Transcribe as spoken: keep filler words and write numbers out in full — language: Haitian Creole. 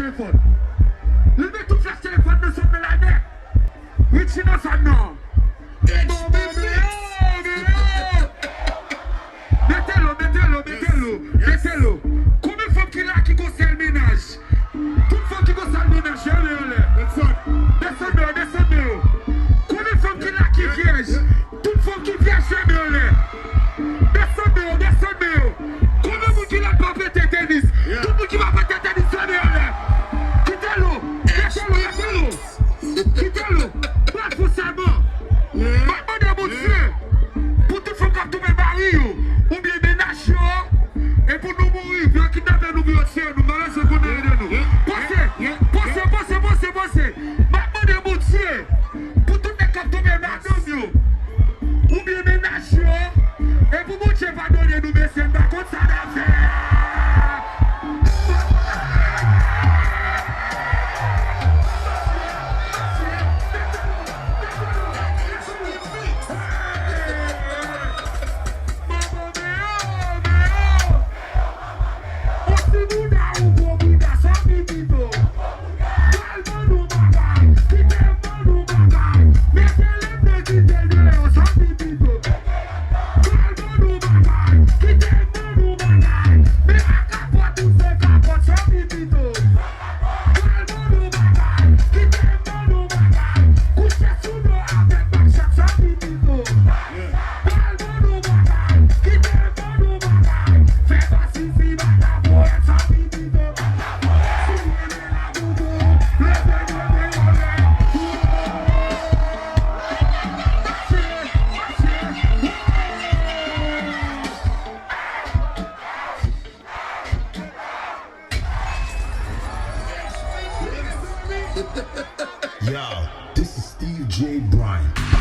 Telefòn. Li met tout flach telefòn nan zòn nan la nèt. Richie nan zòn nan. Bon, bon, bon, bon, bon. Mete l o, mete l o, mete l o, mete l o. Konbyen fanm ki la ki gon sèl mennaj? Tout fanm ki gon sèl mennaj, leve men yo anlè. Desann men yo, desann men yo. Konbyen fanm ki la ki vyèj? Tout fanm ki vyèj, leve men yo anlè. Desann men yo, desann men yo. Konbyen moun ki la k pa pete tenis? Tout moun ki pa pete tenis, leve men yo anlè. Kite l o, kite l o, kite l o. Kite l o. Pral fè sèman. M ap mande Bondye pou tout fanm k ap twonpe mari yo oubyen mennaj yo, e pou nou mouri, pou yo kidnape nou, pou yo tiye nou, malè se konnen ede nou. Panse, panse, panse, panse, panse. M ap mande Bondye pou tout nèg k ap twonpe madanm yo oubyen mennaj yo, e pou Bondye padone nou, mesye, m pa konn sa n ap fè a. Yo, this is Steve J. Bryant.